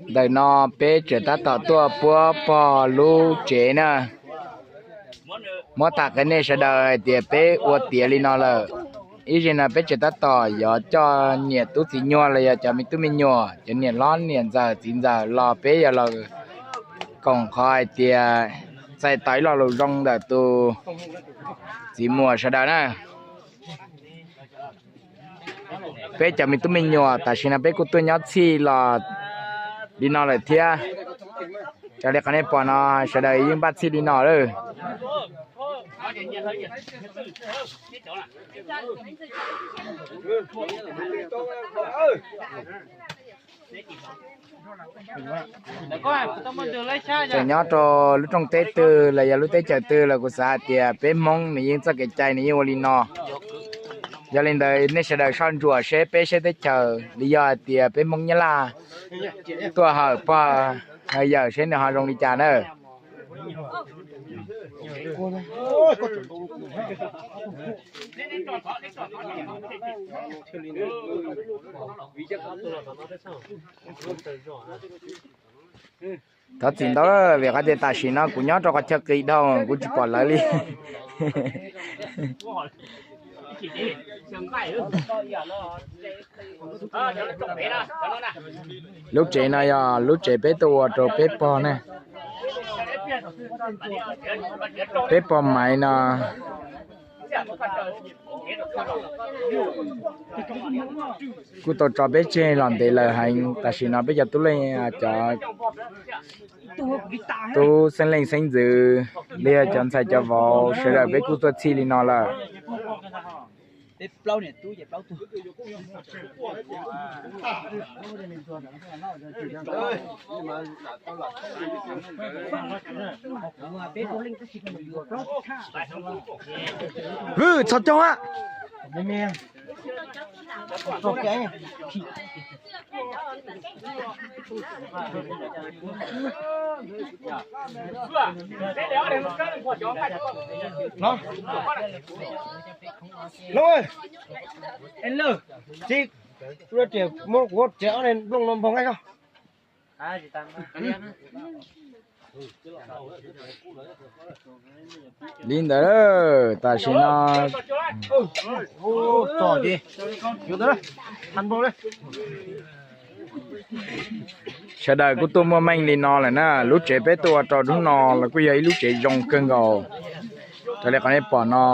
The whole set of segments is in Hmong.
Ntawm no peb tseem tab tom tuaj puab pog lub tsev na. Muab tham qhia nej sawv daws hais tias peb ua tiav li no lawm. Ib zig no peb tseem tab tom yuav coj niam tub txiv nyuag los yog cov me tub me nyuam, cov niam hlob niam ntxawm txiv ntxawm los peb yuav los koom qhov hais tias txais tau ib lo lus zoo ntawm tus txiv muam sawv daws na. Peb cov me tub me nyuam tam sim no peb kuj tuaj nyob txhij los li no lawm thiab. Raws li qhov nej pom no, sawv daws yeej npaj txhij li no lawm. Txawm nyob rau lub rooj teb twg los yog lub teb chaws twg los kuv xav hais tias peb Hmoob nws yeej txoj kev cai nws yeej ua li no. Yog li ntawd nej sawv daws soj ntsuam seb peb seb teb chaws li yog hais tias peb Hmoob Nyab Laj tuaj hawm pog hawm yawm seb nws ho zoo li cas na. Thov txim ntau vim qhov tias tam sim no kuv nyob rau qhov chaw qis dhau kuv tsis pom lawv li. Lub tsev no yog lub tsev peb tuaj ua rau peb pog ne. Peb pog Maiv no kuj tau tso peb tseg los ntev lawm heev. Tam sim no peb cov tub leej cov tub xeeb leej xeeb ntxwv li cov ntxhais cov vauv sawv daws peb kuj tuaj txhij li no lawm. Txhob coob a. Tsis, muab kuv tsev ob nplooj no npog nqaij ko. Li ntawd, tam sim no sawv daws kuj tuaj muaj meej li no lawm na. Lub tsev peb tuaj ua rau hnub no los kuj yog ib lub tsev zoo kawg nkaus raws li qhov nej pom no.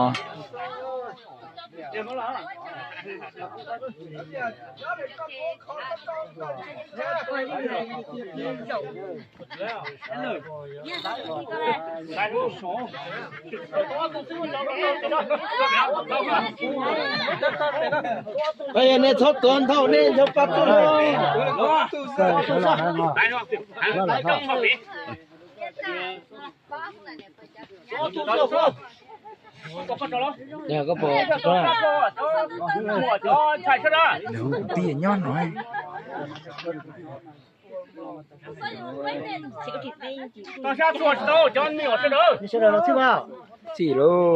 Nej txhob tuav nthaum, nej nyob pab tuaj. Nws kuv tij nyob no. Txhij lauj.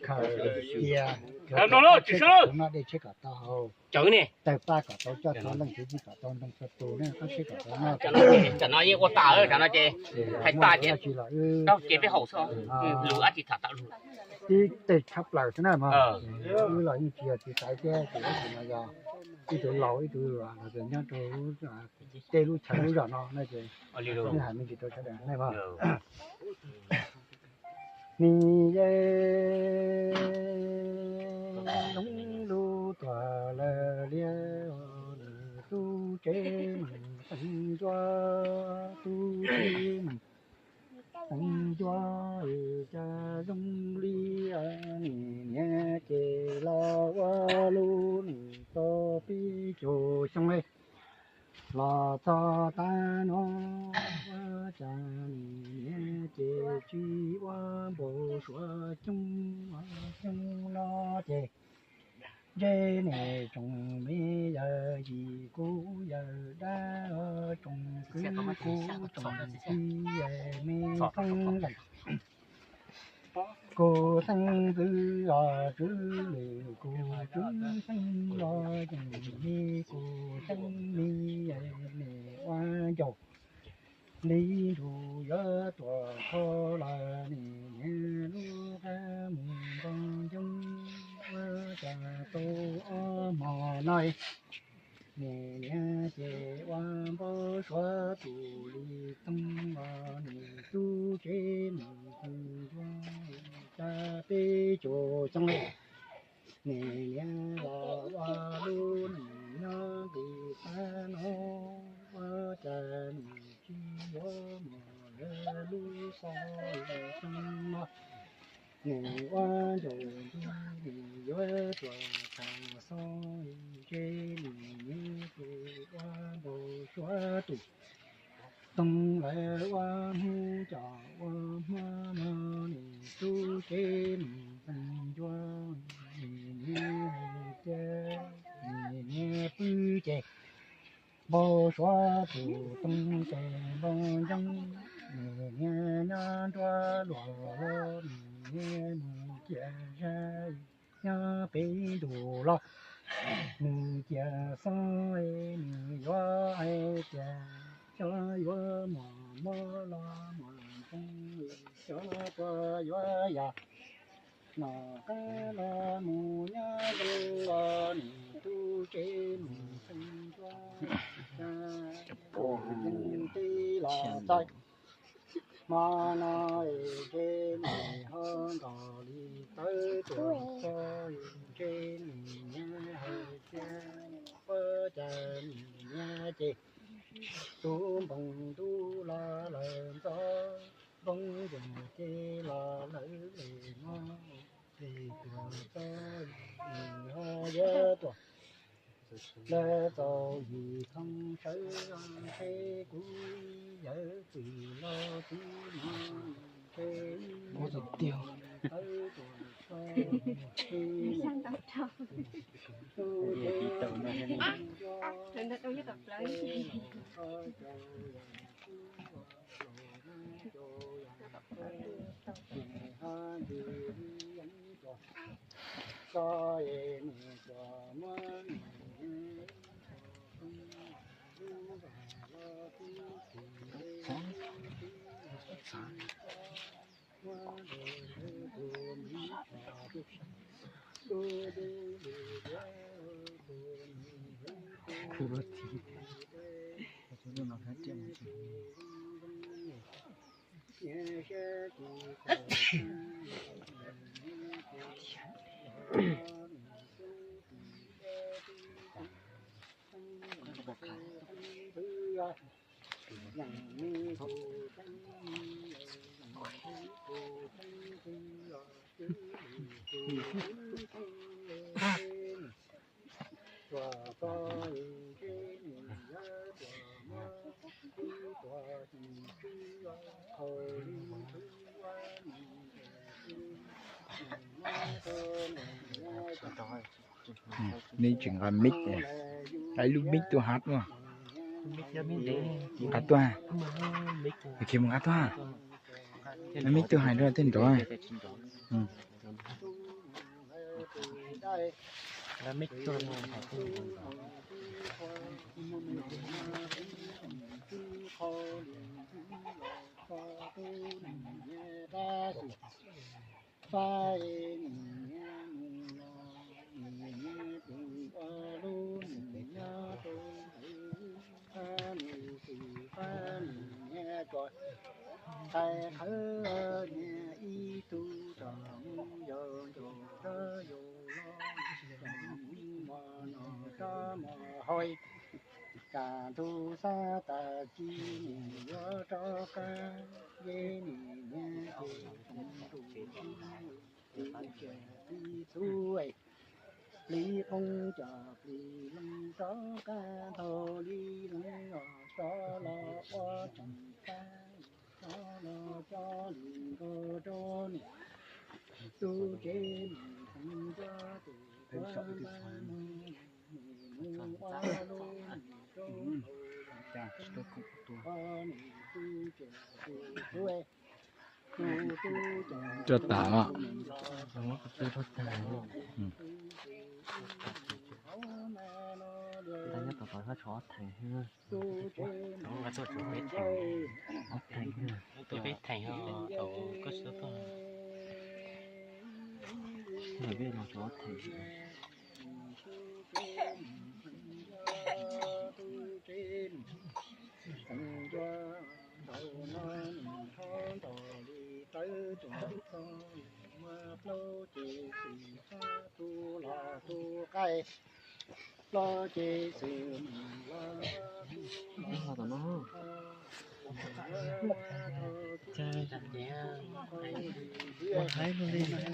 Khaws cia, no dej tsheb kom tau hau, tawg paj kom tau coj txhua leej txiv kom tau ntoo txhua tus ne, qab tsheb kom tau noj. Tam no yeej ua tas, tam no ces hais tas ces ces peb haus xwb, lus dab tsi tham tau lus. Tib teg tshaj plaws xwb na mog. Wb los yeej tsis yog txiv xaiv thiab, ces ib tug no yog ib tug laus ib tug los nyob rau tej lub chaw lub zos no no ces wb hais me ntsis rau sawv daws ne mog. Hnub yawm zoo lub tuam lawm liab, nws tub tsev mas teev ncuab, tub tsev mas teev ncuab, cas zoo li nim niam ces los ua lub nws tau pib caug xyoo li los txog tav no, ua cas tsis ua npau suav coob coob no ces ntshe niam tsoom me yawg yim kuv yawg dab, tsoom kwv kuv tsoom tij me xeeb leej, kuv xeeb ntxwv os tswv lwm kuv tswv xeeb los yeej me kuv xeeb me niam ua ncaus li nrug yuav tuam kho los nim niam lub qab mus npoo ncoob ua cas tau ob hmo no. Nim niam ces ua npau suav tus li toog los nim tub tsev mus npoo ncua cas peb caug xyoo. Nim niam los ua lub nim nyob nqis qab no ua cas nim tsis yuav mus lawv lub xo xyoo no. Nim ua ncaus ntuj nim yuav tuam tas xo ntshe nim niam tus ua npau suav tus toog lawv ua hnub cov ua hmo no nim tub tsev mus npoo ncua nim niam hais tias nim niam pw ces npau suav tus toog ces npoo ncoob nim niam nyob nruab luag los nim niam mus cia zaj nyob pem ntus los mus cia xoob nws yuav hais tias xyov yuav mus mob los mus ntxeev, xyov puas yuav yog nom qab los mus nyob zoo los nim tub tsev mus xeeb ntsuab cas tij los txais hmo no es ntshe nim ho ntos li tawv tuam txog es ntshe nim niam hais tias ua cas nim niam ces tus npoo ntuj los lawm ntxov, npoo ncua ces los lawm li mob li tuam txog nim ho yuav tuam lawv txaus yim thooj sawv los ntshe kuv yawg twb los twb no ntshe tawv tuam txog ntshe tus tsev mus npoo ncua los ho caum yam kuv los no caum yam kuv nim ho ntws li yeeb tuam txog es nim tuam muab nim tuam poob lub zos los twb tsis muab tus me tshaj tus dub dub li yuav tus me hu tus me hu tus me hu tus me hu Neb tseem nqa mic, nqa ib lub mic tuaj hav tuaj. Nqa tuaj, khiav mus nqa tuaj. Nqa mic tuaj hais rau tej nrov. Fab nim niam mus los nim niam tus ua lub nim nyob rau ntawd, fab nim tus fab nim niam tsuas tais qhawv niam ib tug tsom mus yos ncaus rab yus los tsom mus mos no rab mos hau. Tsam ntug xab tas ci nim yuav rov qab, nce nim niam ces tsoom tus tib txiv tub es plis poob cov plis loo rov qab ntaug li leej os, rov los ua tseem fab, rov los coj li nkaus Rau tas os. Tuaj peb theem, tuaj peb theem, tuaj peb theem. Plaub ces xwm los ua haib luaj li, ua haib luaj li.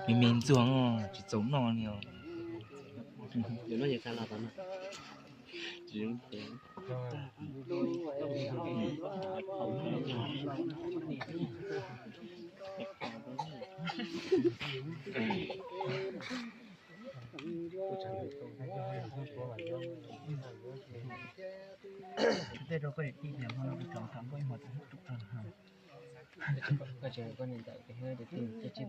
Me me ntxuag tsis txaus noj li os. Tej rau koj niam tij tias hmo no kuv tseem tham koj ib hmos tsis hlub rau na. Koj tseem koj niam ntawm tias hlub tias tij ces tsis